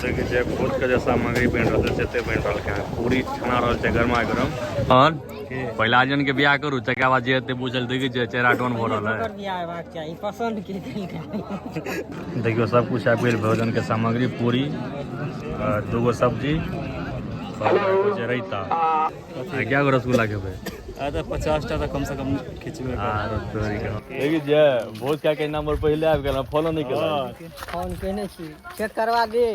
देखै छियै भोज के जे सामग्री बनि रहल छै से बनि रहल छै। पूरी छना रहल छै गरमा गरम। और पहिला जन के बियाह करू तकर बाद जे एते बुझल देखै छियै चेहरा डॉन भऽ रहल है। ओकर बियाह हेबाक चाही, पसंद के देलकै। देखियौ सब कुछ आबि गेल भोजन के सामग्री, पूरी, दूगो सब्जी और एगो छै रायता। आ क्या गो रसगुल्ला खेबै? आ तऽ 50 टा तऽ कम से कम खिचबे। देखी जे भोज खाय के नंबर पहिले आबि गेल, फॉलो नहि केलक। फोन केने छी, चेक करवा दे।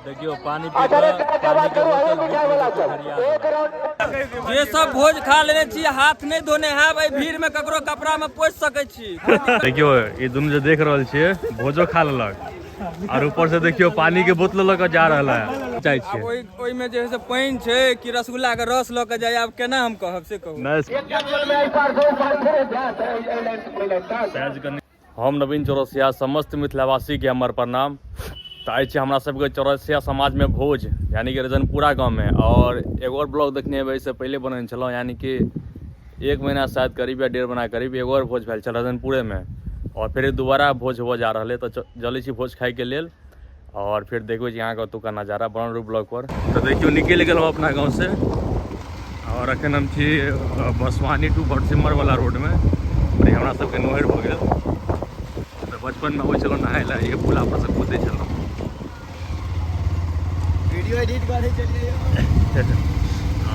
देखियौ पानी पी कऽ पानी के बोतल बीच में देखियौ हरिया देलक। जे सब भोज खा लेने छी हाथ नहि धोने हैब, एहि भीड़ में ककरो कपड़ा में पोछि सकै छी। देखियौ ई दुनू जे देख रहल छियै भोजो खा लेलक और ऊपर से देखियौ पानी के बोतल लऽ कऽ जा रहल है। चाहै छियै ओहि ओहिमे जे है से पानि छै कि रसगुल्ला के रस लऽ के जाय, आब केना हम कहब से कहू। हम नवीन चौरसिया, समस्त मिथिलावासी के हमर प्रणाम। तऽ आइ छै हमरा सबके चौरसिया समाज में भोज, यानी कि रजनपुरा गाँव में। और एगो और ब्लॉग देखने हेबै, एहिसँ पहिले बनेने छलहुँ, यानी कि 1 महीना शायद करीब या 1.5 महीना करीब एगो और भोज भेल छल रजनपुरे में। और फेर दोबारा भोज होबऽ जा रहल है, तऽ चलै छी भोज खाइके लेल और फिर देखबै छी अहाँके ओतुका नजारा बनल रहू ब्लॉग पर। तऽ देखियौ निकलि गेलहुँ अपना गाँव से और अखन हम छी बसवानी टू भटसिमर वाला रोड में। और हमरा सबके नोहर भऽ गेल। तऽ बचपन में अबै छलहुँ नहाय लए, इहे पुला पर से कूदै छलहुँ। वीडियो एडिट करै छलियै।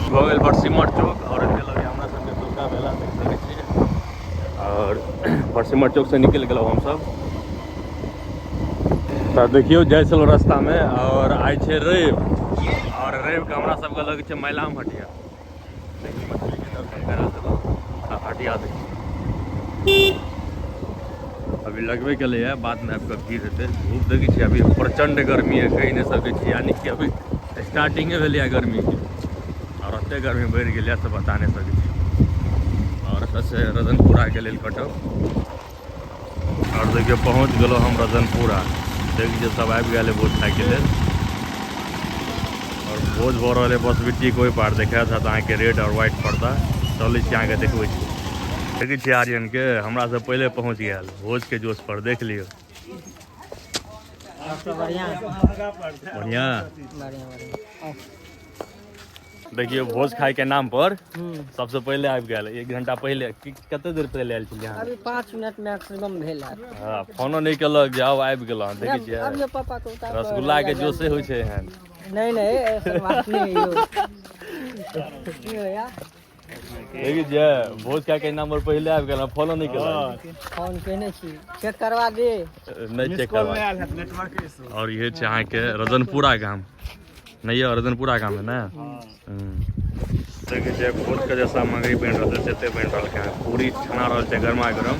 भऽ गेल भटसिमर चौक और एते लगे हमरा सबके दुर्गा मेला देख सकै छियै। और भटसिमर चौक से निकलि गेलहुँ हमसब। तऽ देखियौ जाइ छलहुँ रास्ता में और आइ छै रवि और रवि के हमरा सबके लग छै मैलाम हटिया। देखियौ मछली के दर्शन करा देलहुँ आ हटिया देखियौ अभी लगबे के लिए, बाद में आबि कऽ भीड़ हेतै। धूप देखै छियै अभी प्रचंड गर्मी है, कहि नहि सकै छी, यानी कि अभी स्टार्टिंगे भेलैए गर्मी के और एते गर्मी बढ़ि गेलैए से बता नहि सकै छी। और एतऽसँ रतनपुराके लेल कटब। और देखियौ पहुँच गेलहुँ हम रतनपुरा। देखै छियै सब आबि गेल है भोज खाइके लेल और भोज भऽ रहल है बसबिट्टीके ओहि पार। देखा था अहाँके रेड और व्हाइट पर्दा। चलै छी अहाँके देखबै छी। देखै छियै आर्यन के हमरा से पहिले पहुँच गेल भोज के जोश पर। देख लियौ। बढ़िया बढ़िया। देखियौ भोज खाय के नाम पर सबसे पहिले आबि गेल, 1 घंटा पहिले। कते देर पहिले आयल छलियै अहाँ? अभी 5 मिनट मैक्सिमम भेल है। हाँ, फोनो नहि केलक जे आउ आबि गेलहुँ। देखै छियै अभी पापा के उतार रसगुल्ला के जोशे होइ छै एहन। नहीं नहीं ऐसा बात नहीं है यो। की होया? देखै छियै भोज खाय के नाम पर पहिले आबि गेलहुँ, फोनो नहि केलक। फोन केने छी, चेक करवा दे। नहि चेक करवा। और ये छै अहाँके रजनपुरा गाम। नहीं ये रजनपुरा गाम है ना। देखै छियै भोज के जे सामग्री बनि रहल छै से बनि रहल छै। पूरी छना रहल छै गरमा गरम।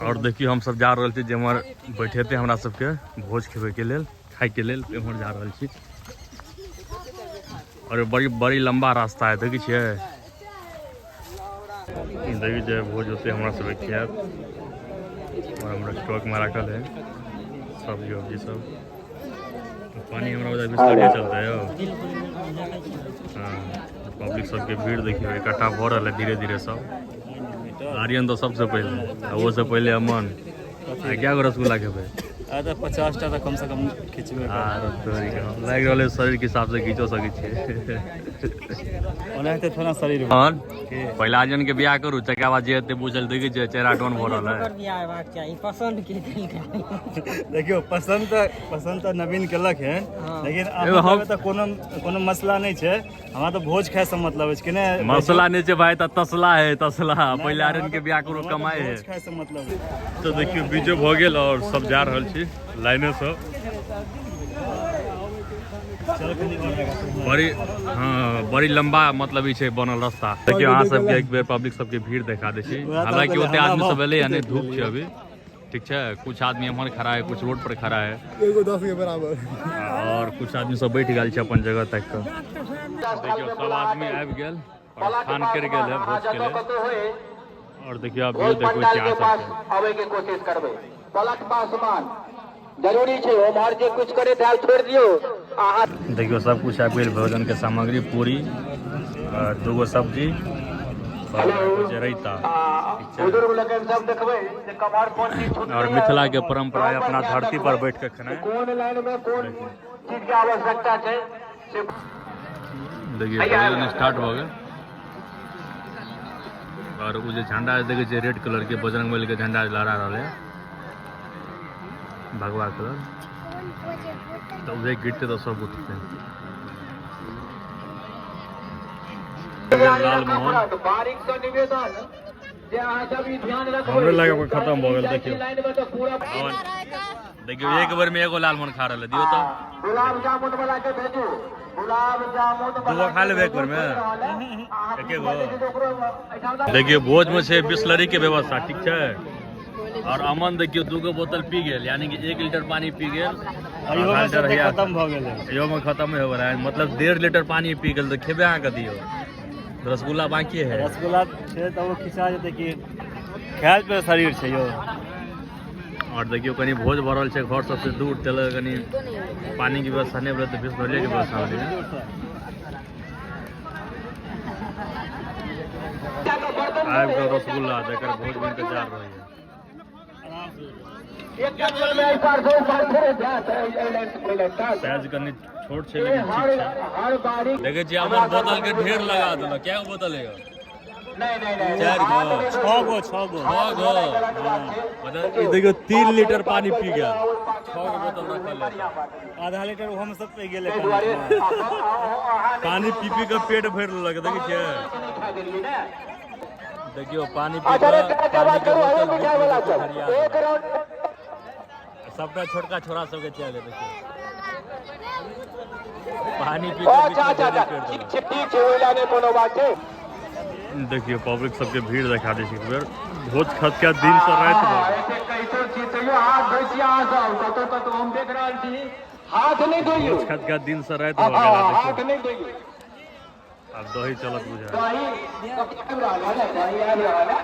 और देखियौ हम सब जा रहल छी जेम्हर बैठेते हमरा सबके भोज खेबै के लेल, खाय के लेल, एम्हर जा रहल छी। और बड़ी बड़ी लंबा रास्ता है, देखै छियै। देखै छियै भोज होते हमरा सबके खायत। और हमरा स्टॉक में राखल है सब्जी उब्जी सब। पानी हमरा बुझाइ बिस्लरिये चलते यौ। हाँ, पब्लिक सबके भीड़ देखियौ इकट्ठा भऽ रहल है धीरे धीरे सब। आर्यन तऽ सबसे पहिले, आ वो से पहिले अमन। आ क्या गो रसगुल्ला खेबै? आ तऽ 50 टा तऽ कम से कम खिचबे। लागि रहल है शरीर के हिसाब से खींचो सकै छियै। ओनाहिते थोड़ा शरीर। और पहिला जन के बियाह करू तकर बाद जे एते बुझल देखै छियै चेहरा डॉन भऽ रहल है। ओकर बियाह हेबाक चाही, पसंद के देलकै। देखियौ पसंद तऽ नवीन केलक है, लेकिन एगो हम- अहाँ तऽ कोनो कोनो मसला नहि छै। हमरा तऽ भोज खाय से मतलब अछि कि नहि। मसला नहि छै भाई, तऽ तसला है तसला। पहिले आर्यन के बियाह करू, कमाई है। भोज खाय से मतलब अछि। तऽ देखियौ बीजो भऽ गेल और सब जा रहल छी लाइने से। चल कनि और आगाँ। बड़ी, हाँ, बड़ी लंबा मतलब ई छै बनल रास्ता। देखियौ अहाँ सबके एक बेर पब्लिक सबके भीड़ देखा दै छी। हालांकि ओते आदमी सब एलै नहीं, धूप छै अभी, ठीक छै। कुछ आदमी एम्हर खड़ा है, कुछ रोड पर खड़ा है, एगो 10 के बराबर, और कुछ आदमी सब बैठ गेल छै अपन जगह तक कऽ। देखियौ सब आदमी आबि गेल और खान करि गेल है भोज के लेल। और देखियौ आब व्यू देखबै छी अहाँ सबके। आबै के कोशिश करबै। पलक पासवान जरूरी छै, ओम्हर जे कुछ करैत हैब छोड़ि दियौ अहाँ। देखियौ सब कुछ आबि गेल भोजन के सामग्री, पूरी, दूगो सब्जी सब होइ छै रायता। ठीक छै। बुजुर्ग लोकनि सब देखबै जे कमहर कोन चीज छूटलै। और मिथिला के परंपरा है अपना धरती पर बैठ के खेनाइ। कोन लाइन में कोन चीज के आवश्यकता छै से। देखियौ भोजन स्टार्ट भऽ गेल। और ओ जे झंडा देखै छियै रेड कलर के, बजरंग बली के झंडा लहरा रहल है, भगवा कलर, तऽ उहे गिरते तऽ सब उठते। लालमोहन बारीक से निवेदन जे अहाँ सब ई ध्यान रखबै। हमरे लगे खत्म भऽ गेल। देखियौ लाइन में तऽ पूरा देखियौ एक बेर में एगो लालमोहन खा रहल है। दियौ तऽ गुलाब जामुन वाला के भेजू, गुलाब जामुन। दूगो खा लेबै एक बेर में, एके गो। देखियौ भोज में छै बिसलरी के व्यवस्था, ठीक छै। और अमन देखियौ 2 बोतल पी गेल, यानी कि 1 लीटर पानी पी गेल। अहियो में सब खत्म भऽ गेलै। अहियो में खत्म होय वला है, मतलब 1.5 लीटर पानी पी गेल। तऽ खेबै अहाँ कथी हो? रसगुल्ला बाकी है। रसगुल्ला छै तऽ ओ खिंचा जेतै कि खायल पे शरीर छै यौ। और देखियौ कनि भोज भरल छै घर सबसे दूर, तेल कनि पानी के व्यवस्था नहि भेलै तऽ बिसलरिये के व्यवस्था भेलै। आबि गेल रसगुल्ला, जकर भोज में इंतजार रहैया। साइज कनि छोट छै लेकिन ठीक छै। देखै छियै अमन बोतल के ढेर लगा देलक। कै गो बोतल है? 4 गो। 6 गो, 6 गो। 6 गो। मतलब ई देखियौ 3 लीटर पानी पी गेल, 6 गो बोतल रखल है। आधा लीटर ओहो में सब पी गेलै। पानी पी पी के पेट भरि लेलक। देखै छियै, देखियौ पानी पी के पानी के बोतल सबटा छोटका छोरा सबके चल। देखियौ पानी पी के। अच्छा अच्छा अच्छा, ठीक छै, ठीक छै, ओहि लए नहि कोनो बात छै। देखियौ पब्लिक सबके भीड़ देखा दै छै। एक बेर भोज खत के दिन से राति भऽ गेल। एते कहितो छी तैयो हाथ धोइ छी अहाँ सब, कतौ कतौ हम देख रहल छी हाथ नहि धोइयौ। भोज खत के दिन से राति भऽ गेल। हाथ नहि धोइयौ। आब दही चलत बुझाय। दही आबि रहल है ने, दही आबि रहल है।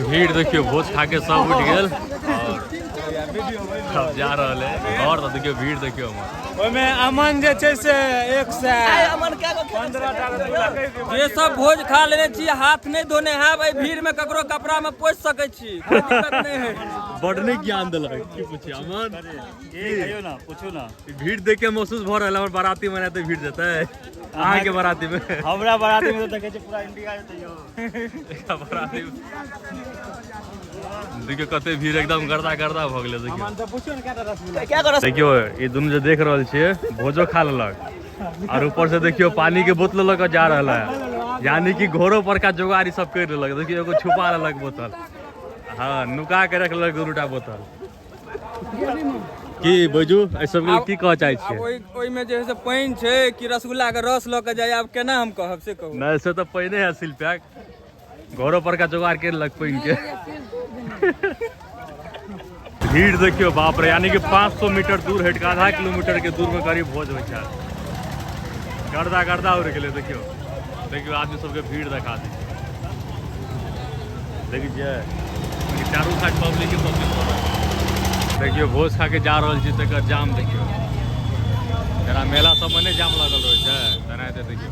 भीड़ देखियौ, भोज खा के सब उठि गेल और सब जा रहल है घर। तऽ देखियौ भीड़ देखियौ हमर। ओहिमे अमन जे छै से 115 टा रसगुल्ला। जे सब भोज खा लेने छी हाथ नहि धोने हैब, एहि भीड़ में ककरो कपड़ा में पोछि सकै छी, कोई दिक्कत नहि है। बड नीक ज्ञान देलक। की पूछी अमन? कहियौ ना, पूछू ना। भीड़ देख के महसूस भऽ रहल है हमर बाराती में एते भीड़ जेतै। अहाँके बाराती में? हमरा बाराती में तऽ देखै छी पूरा इंडिया जेतै यौ। बाराती में देखियौ कते भीड़, एकदम गर्दा गर्दा भऽ गेलै। देखियौ देखियौ ई दुनू जे देख रहल छियै भोजो खा लेलक और ऊपर से देखियौ पानी के बोतल लऽ कऽ जा रहल है, यानी कि घरो पर का जोगाड़ ई सब करि लेलक। देखियौ एगो छुपा लेलक बोतल, हाँ नुका के रख लेलक 2टा बोतल। की बैजू एहि सबके की कहऽ चाहै छियै? ओहिमे जे है से पानि छै कि रसगुल्ला के रस लऽ के जाय, आब केना हम कहब से कहू। नहि से तऽ पानि है सिल पैक, घरो पर का जोगाड़ करि लेलक पानि के। भीड़ देखियौ बाप रे, यानी कि 500 मीटर दूर हटि कऽ आधा किलोमीटर के दूर में करीब भोज होइ छै। गर्दा गर्दा उड़ि गेलै। देखियौ देखियौ आदमी सबके भीड़ देखा दै छै। देखै छियै चारू साइड पब्लिक के पब्लिक। देखियौ भोज खा के जा रहल छी तकर जाम देखियौ, जेना मेला सबमे नहि जाम लागल रहै छै तेनाहिते। देखियौ